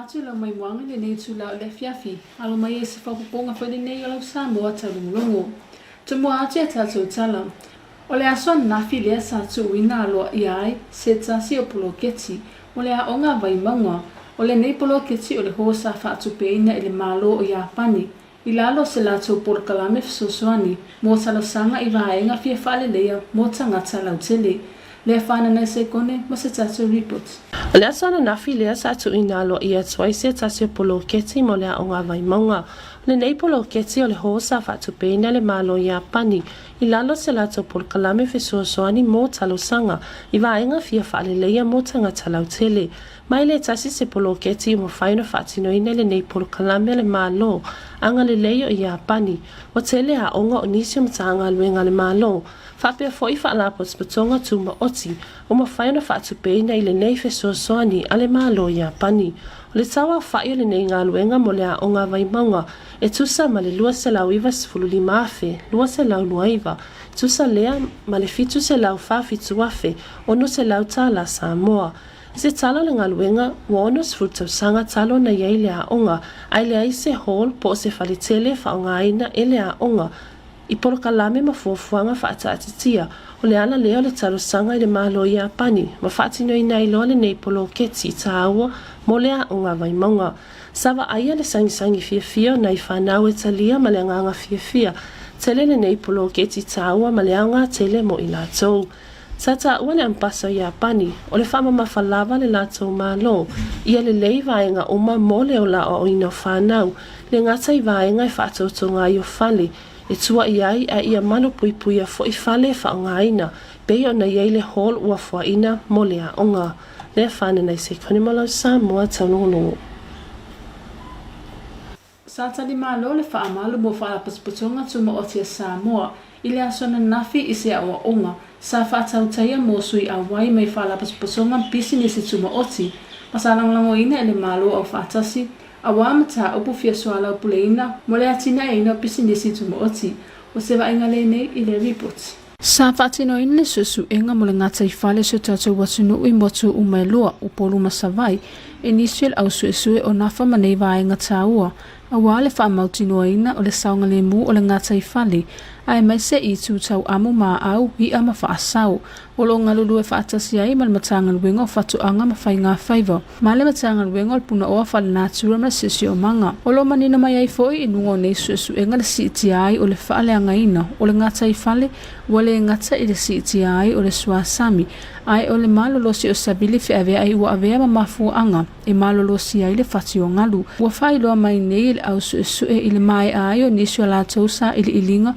Faatalofa atu i lau maimoaga i lenei itula o le afiafi. Alo mai ai se faaopoopoga foi lenei o lau Samoa taulogologo. Tomua atu i a tatou tala. O le aso ananafi lea sa tuuina aloaia ai se tasi o poloketi mo le aoga a Vaimauga. O lenei poloketi o le hoe sa faatupeina e le Malo o Iapani i lalo o se latou polokalame fesoasoani mo talosaga i vaega fia faaleleia mo tagata lautele. Lea fanana i sekone mo se tatou report. O le aso ananafi lea sa tuuina aloaia atu ai se tasi o poloketi mo le aoga a Vaimauga. O lenei poloketi o le hoe sa faatupeina e le Malo o Iapani i lalo o se latou polokalame fesoasoani mo talosaga i vaega fia faaleleia mo tagata lautele. Ma e le tasi se poloketi ua mafai ona faatinoina i lenei polokalame a le Malo agalelei o Iapani. Ua tele aoga o nisi o Matagaluega a le Malo, faapea foi Faalapotopotoga Tumaoti ua mafai ona faatupeina i lenei fesoasoani a le Malo o Iapani. O le tauaofai o lenei galuega mo le aoga a Vaimauga e tusa ma le $295,229, tusa lea ma le $747,600 tala Samoa. I se tala o le galuega, ua 60 tausaga talu ona i ai le aoga, ae leai se hall po o se faletele e faaaogaina e le aoga i polokalame ma fuafuaga faataatitia. O le ala lea o le talosaga i le Malo o Iapani ma faatinoina ai loa lenei poloketi taua mo le aoga a Vaimauga. Sa vaaia le sagisagi fiafia o nai fanau e talia ma le agaga fiafia tele lenei poloketi taua ma le aoga tele mo i latou. Sa taua le Ambasa o Iapani, o le faamamafa lava le latou Malo, ia lelei vaega uma mo le ola aoaoina o fanau, le gata i vaega e faatautoga ai o fale e tua i ai ae ia malupuipuia foi fale e faaaogaina pei ona i ai le hall ua fuaina mo le aoga. Lea fanana i sekone ma lau Samoa taulogologo. Sa talimalo le faamalu mo Faalapotopotoga Tumaoti a Samoa i le aso ananafi i se aoaoga sa faatautaia mo sui auai mai Faalapotopotoga Pisinisi Tumaoti ma sa lagolagoina e le Malo Aufaatasi auā mataupu fia soalaupuleina mo le atinaeina o pisinisi tumaoti. O se vaaiga lenei i le ripoti. Sa faatinoina le suesuega mo le gataifale o si o tatou atunuu i motu uma e lua, Upolu ma Savaii, e nisi o le au suesue o nafa ma nei vaega taua, aua le faamautinoaina o le saogalemu o le gataifale, aemaise i itu tau amu ma aau, i'a ma faasao. O lo o galulue faatasi ai ma le Matagaluega o Faatoaga ma Faiga Faiva, ma le Matagaluega o le Punaoa Faalenatura ma le Siosiomaga. O lo o manino mai ai foi i luga o nei suesuega le siitia ai o le faaleagaina o le gataifale ua le gata i le siitia ai o le suasami, ae o le malolosi o savili feaveai ua avea ma mafuaaga e malolosi ai le fati o galu. Ua faailoa mai nei e le au suesue i le maea ai o nisi o latou sailiiliga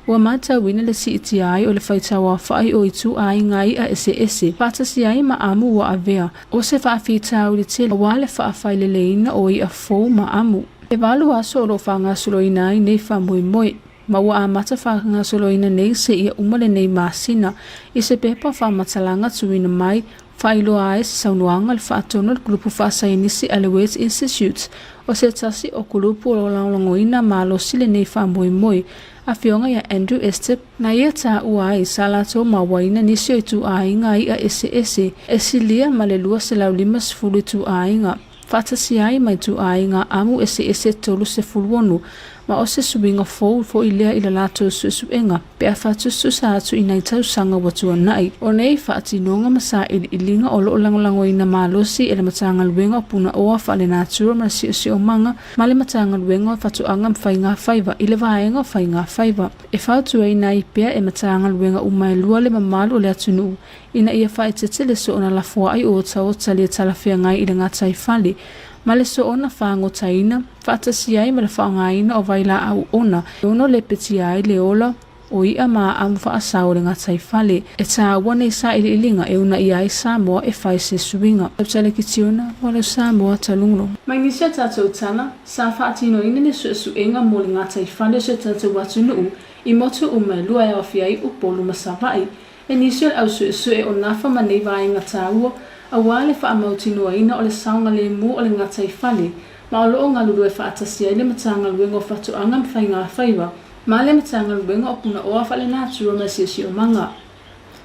Ua matauina le siitia ai o le faitauaofai o ituaiga iʻa eseese, faatasi ai ma amu ua avea o se faafitauli tele aua le faafaileleina o iʻa fou ma amu. E valu aso o lo o faagasoloina ai nei faamoemoe, ma ua amata faagasoloina nei seia uma lenei masina i se pepa faamatalaga tuuina mai faailoa ai se saunoaga le faatonu a le Kulupu Faasaienisi a le Waitt Institute, o se tasi o kulupu o lo o lagolagoina malosi lenei faamoemoe, Afioga ia Andrew Estep, na ia taua ai sa latou mauaina nisi o ituaiga iʻa eseese e silia ma le 250 ituaiga, faatasi ai ma ituaiga amu eseese 36, ma o se suiga fou foi lea i la latou suesuega pe a faatusatusa atu i nai tausaga ua tuanai. O nei faatinoga ma sailiiliga o lo o lagolagoina malosi e le Matagaluega o Punaoa Faalenatura ma le Siosiomaga ma le Matagaluega o Faatoaga ma Faiga Faiva i le vaega o Faiga Faiva e fautuaina ai pea e Matagaluega uma e lua le mamalu o le atunuu ina ia faaeteete le soona lafoai o otaota le talafeagai i le gataifale ma le soona fagotaina faatasi ai ma le faaaogaina o vailaau ona e ono lepetia ai le ola o iʻa ma amu faasao o le gataifale. E taua nei sailiiliga e unaia ai Samoa e fai se suiga. Tautala Kitiona, mo lau Samoa talulo. Mai nisi a tatou tala, sa faatinoina le suesuega mo le gataifale o si o tatou atunuu i motu uma e lua e aofia ai Upolu ma Savaii. E nisi o le au suesue o nafa ma nei vaega taua aua le faamautinoaina o le saogalemu o le gataifale ma o lo o galulue faatasi ai le Matagaluega o Faatoaga ma Faigafaiva ma le Matagaluega o Punaoa Faalenatura ma le Siosiomaga.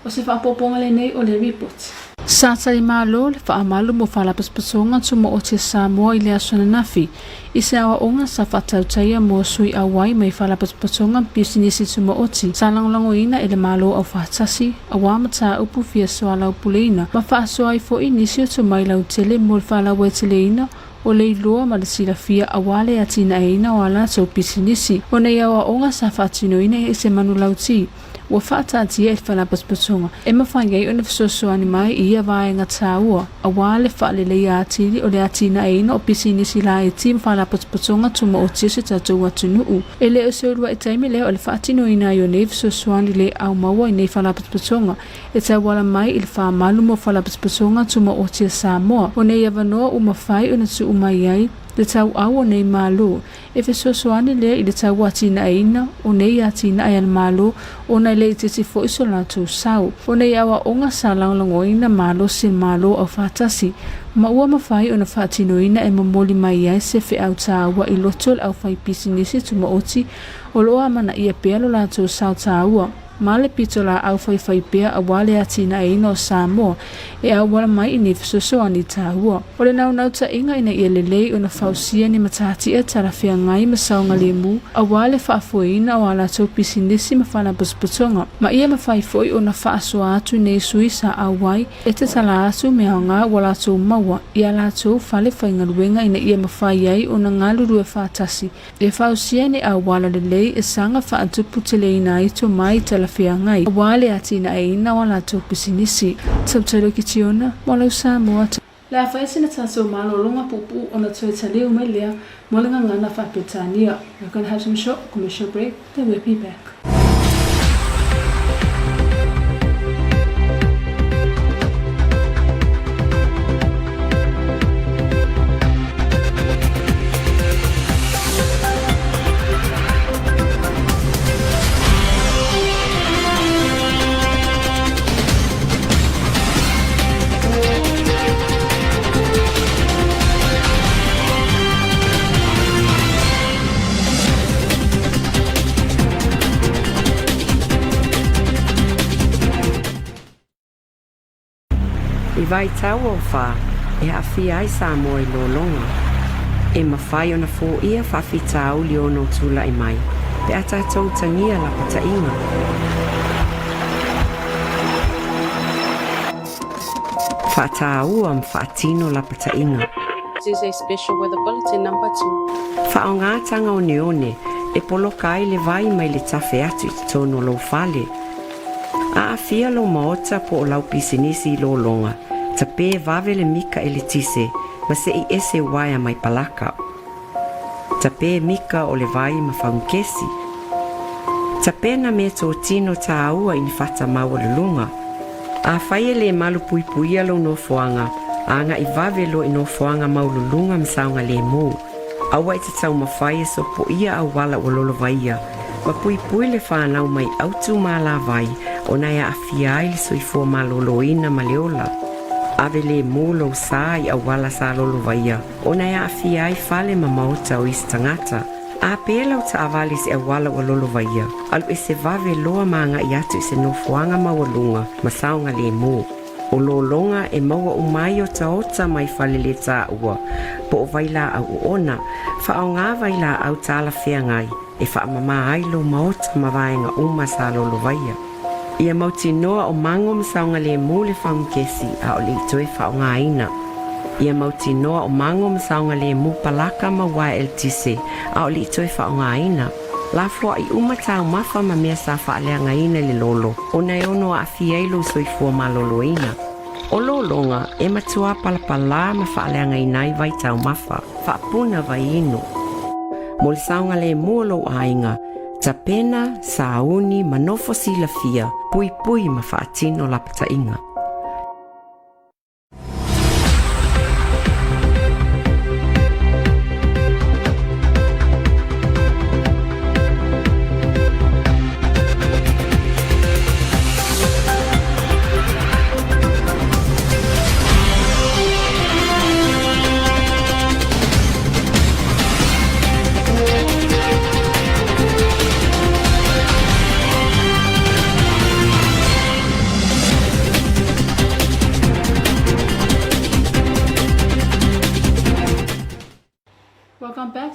O se faaopoopoga lenei o le ripoti. Sa talimalo le faamalu mo Faalapotopotoga Tumaoti a Samoa i le aso ananafi i se aoaoga sa faatautaia mo sui auai mai Faalapotopotoga ma Pisinisi Tumaoti sa lagolagoina e le Malo Aufaatasi auā mataupu fia soalaupuleina ma faasoa ai foi nisi o tomai lautele mo le faalauaiteleina o le iloa ma le silafia auā le atinaeina o a latou pisinisi. O nei aoaoga sa faatinoina i se manulauti ua faataatia e le Faalapotopotoga e mafai ai ona fesoasoani mai i ia vaega taua auā le faaleleia atili o le atinaeina o pisinisi laiti ma Faalapotopotoga Tumaoti o se tatou atunuu. E le o se uluai taimi lea o le faatinoina ai o nei fesoasoani le aumaua i nei Faalapotopotoga e tauala mai i le faamalu mo Faalapotopotoga Tumaoti a Samoa. O nei avanoa ua mafai ona tuu mai ai le tauau o nei Malo e fesoasoani lea i le tauatinaeina o nei atinae a le Malo ona e le itiiti foi so latou sao. O nei aoaoga sa lagolagoina malosi e le Malo Aufaatasi ma ua mafai ona faatinoina e momoli mai ai se feau taua i loto o le aufaipisinisi tumaoti o lo o amanaia pea lo latou sao taua ma le pitolaau faifaipea aua le atinaeina o Samoa e auala mai i ni fesoasoani taua. O le naunautaiga ina ia lelei ona fausia ni matatia talafeagai ma saogalemu aua le faafoeina o a latou pisinisi ma faalapotopotoga, ma ia mafai foi ona faasoa atu nei sui sa auai e tatala atu mea aoga ua latou maua i a latou fale faigaluega ina ia mafai ai ona galulue faatasi E fausia ni auala lelei e saga faatuputeleina ai tomai talafeagai aua le atinaeina o a latou pisinisi. Tautalo Kitiona, mo lau Samoa. Le a fai sina tatou malologa puupuu ona toe taliu mai lea mo le gagana faa-Peretania. We're gonna have some short commercial break, then we'll be back. I vaitau o whā, e aafia ai Samoa i lologa. E mafai ona foia faafitauli ono tula'i mai, pe a tatou utagia lapataiga. Faataua ma faatino lapataiga. This is a special weather bulletin number 2. Faaaogā taga oneone e poloka ai le vai mai le tafe atu i totonu o lou fale. Aafia lou maota po o lau pisinisi i lologa, tapē vave le mika eletise ma se'i ese uaea mai palaka. Tapē mika o le vai ma faugakesi. Tapena meatotino tāua i ni fata maualuluga. Afai e lē malupuipuia lou nofoaga, aga'i vave loa i nofoaga maualuluga ma saogalēmū. Aua e te taumafai e sopoia auala ua lolovaia, ma puipui le fanau mai autu ma alavai ona e aafia ai le soifua malōlōina ma le ola. Ave lēmū lou sā i auala sa lolovaia ona e aafia ai fale ma maota o isi tagata. A pē lau taavale i se auala ua lolovaia, alu ese vave loa ma agaʻi atu i se nofoaga maualuga ma saogalēmū. O lologa e maua uma ai otaota mai falelētāua po o vailaau oona, faaaogā vailaau talafeagai e faamamā ai lou maota ma vaega uma sa lolovaia. Ia mautinoa o mago ma saogalēmū le faugakesi a o le i toe faaaogāina. Ia mautinoa o mago ma saogalēmū palaka ma uaea eletise a o le i toe faaaogāina. Lafoaʻi uma taumafa ma mea sa faaleagaina i le lolo ona e ono aafia ai lou soifua malōlōina. O lologa e matuā palapalā ma faaleagaina ai vai taumafa, faapuna vai inu. Mo le saogalēmū o lou aiga, tapena, sauni ma nofo silafia, puipui ma faatino lapataiga.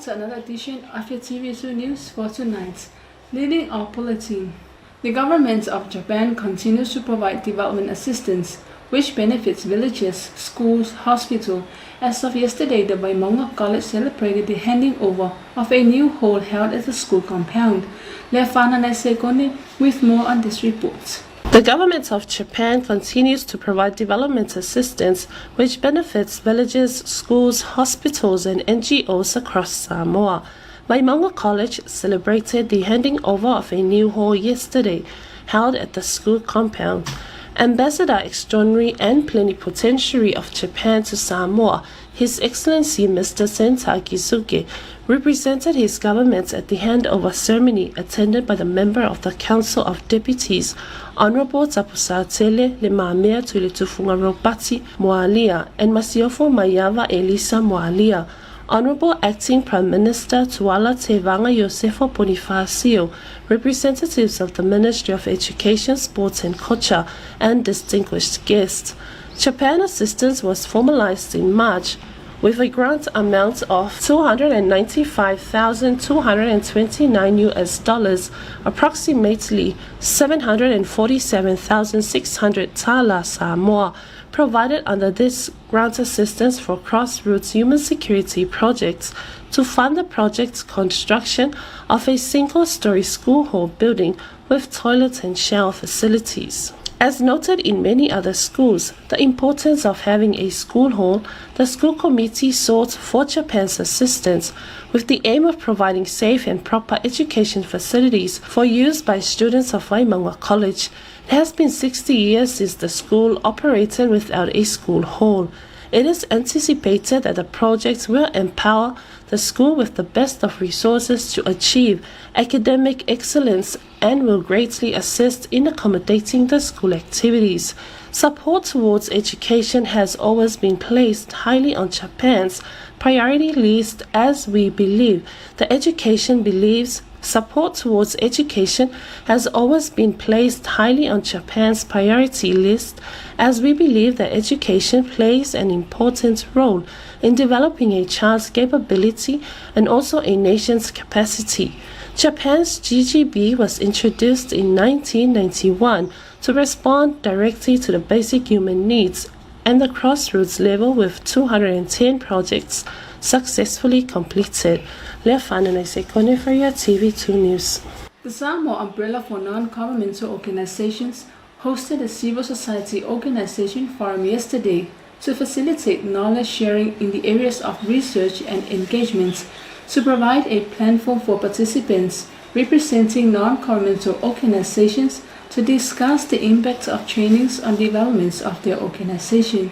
to another edition of your TV2 News for tonight. Leading our bulletin, the government of Japan continues to provide development assistance, which benefits villages, schools, hospitals. As of yesterday, the Vaimauga College celebrated the handing over of a new hall held at the school compound. Lefana Sekone with more on this report. The government of Japan continues to provide development assistance which benefits villages, schools, hospitals, and NGOs across Samoa. Vaimauga College celebrated the handing over of a new hall yesterday, held at the school compound. Ambassador Extraordinary and Plenipotentiary of Japan to Samoa, His Excellency Mr. Senta Gisuke, represented his government at the handover ceremony attended by the member of the Council of Deputies, Honorable Tapusatele Lemamea Tuiletufuga Ropati Moalia and Masiofo Maiava Elisa Moalia, Honorable Acting Prime Minister Tuala Tevaga Iosefo Ponifasio, representatives of the Ministry of Education, Sports and Culture, and distinguished guests. Japan assistance was formalized in March with a grant amount of 295,229 US dollars, approximately 747,600 tala Samoa, provided under this grant assistance for crossroads human security projects to fund the project's construction of a single-story school hall building with toilet and shower facilities. As noted in many other schools, the importance of having a school hall, the school committee sought for Japan's assistance with the aim of providing safe and proper education facilities for use by students of Vaimauga College. It has been 60 years since the school operated without a school hall. It is anticipated that the project will empower the school with the best of resources to achieve academic excellence and will greatly assist in accommodating the school activities. Support towards education has always been placed highly on Japan's priority list, as we believe the education believes support towards education has always been placed highly on Japan's priority list, as we believe that education plays an important role in developing a child's capability and also a nation's capacity. Japan's GGB was introduced in 1991 to respond directly to the basic human needs and the crossroads level, with 210 projects successfully completed. Leafana Sekone for your TV2 News. The Samoa Umbrella for Non-Governmental Organizations hosted a civil society organization forum yesterday to facilitate knowledge sharing in the areas of research and engagement, to provide a platform for participants representing non-governmental organizations to discuss the impact of trainings on developments of their organization.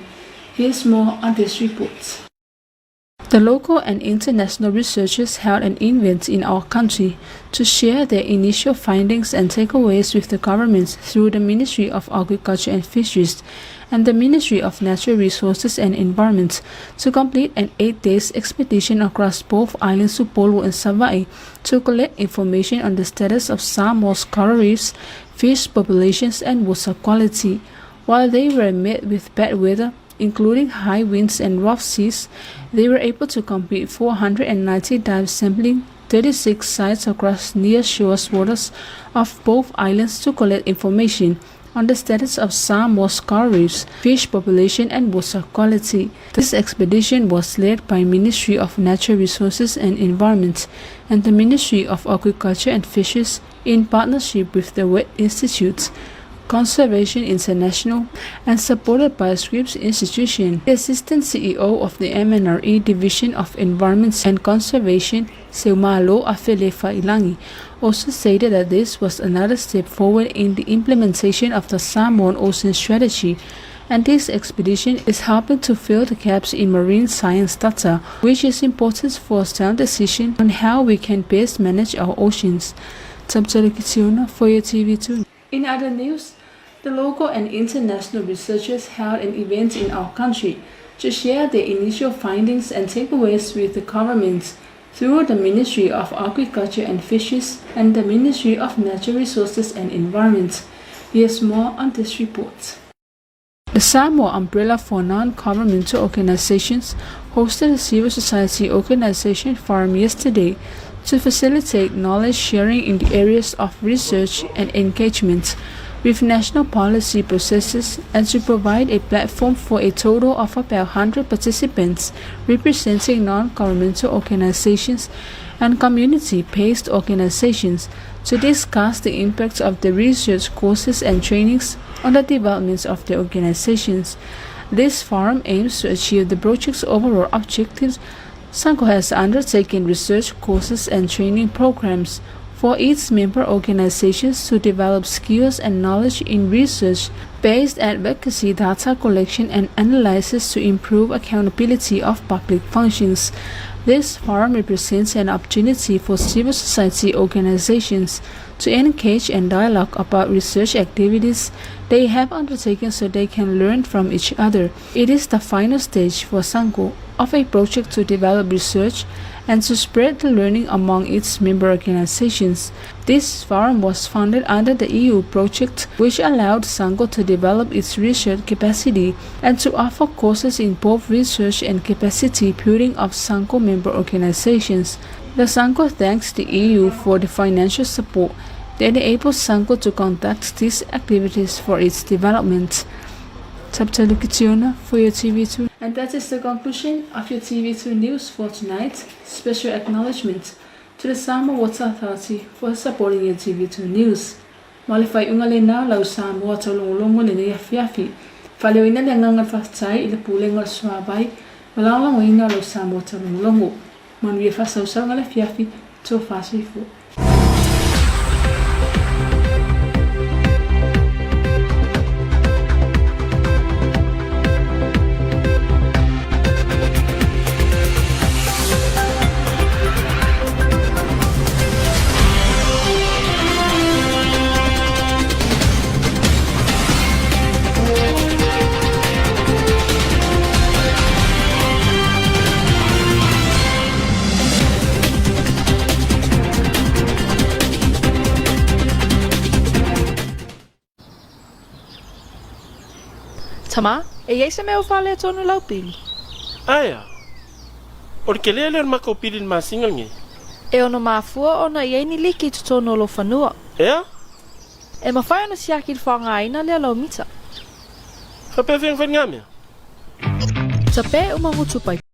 Here's more on this report. The local and international researchers held an event in our country to share their initial findings and takeaways with the government through the Ministry of Agriculture and Fisheries and the Ministry of Natural Resources and Environment to complete an 8-day expedition across both islands Upolu and Savaii to collect information on the status of Samoa's coral reefs, fish populations and water quality. While they were met with bad weather, including high winds and rough seas, they were able to complete 490 dive sampling, 36 sites across near shore waters of both islands to collect information on the status of Samoa's coral reefs, fish population and water quality. This expedition was led by Ministry of Natural Resources and Environment and the Ministry of Agriculture and Fisheries in partnership with the Wet Institute, Conservation International, and supported by Scripps Institution. The Assistant CEO of the MNRE Division of Environment and Conservation, Seumalo Afele Failangi, also stated that this was another step forward in the implementation of the Samoan Ocean Strategy, and this expedition is helping to fill the gaps in marine science data, which is important for sound decision on how we can best manage our oceans. For your TV2. In other news, the local and international researchers held an event in our country to share their initial findings and takeaways with the government through the Ministry of Agriculture and Fisheries and the Ministry of Natural Resources and Environment. Here's more on this report. The Samoa Umbrella for Non-Governmental Organizations hosted a civil society organization forum yesterday to facilitate knowledge sharing in the areas of research and engagement with national policy processes and to provide a platform for a total of about 100 participants representing non-governmental organizations and community-based organizations to discuss the impact of the research courses and trainings on the development of their organizations. This forum aims to achieve the project's overall objectives. SANCO has undertaken research courses and training programs for its member organizations to develop skills and knowledge in research-based advocacy, data collection and analysis to improve accountability of public functions. This forum represents an opportunity for civil society organizations to engage and dialogue about research activities they have undertaken so they can learn from each other. It is the final stage for SANCO of a project to develop research and to spread the learning among its member organizations. This forum was funded under the EU project, which allowed SANCO to develop its research capacity and to offer courses in both research and capacity building of SANCO member organizations. The SANCO thanks the EU for the financial support that enables SANCO to conduct these activities for its development. Taptalu for your TV2. And that is the conclusion of your TV2 news for tonight. Special acknowledgement to the Samoa Water Authority for supporting your TV2 news. Ma le faaiuga lena o lau Samoa taulogologo i lenei afiafi. Faaleoina le agaga o le faafetai i le Pulega o le Suavai ma lagolagoina o lau Samoa taulogologo. Manuia faasausauga le afiafi, tofa soifua. Tama, e iai se mea o faaletonu lau pili? Aea. O le kelea lea o le makou pili i le masina lenei. E ono mafua ona i ai ni liki i totonu o lou fanua. Ea? E mafai ona siaki le faaaogaina lea lau mita. Faapea fea na fai nga mea? Tape uma gutu pai.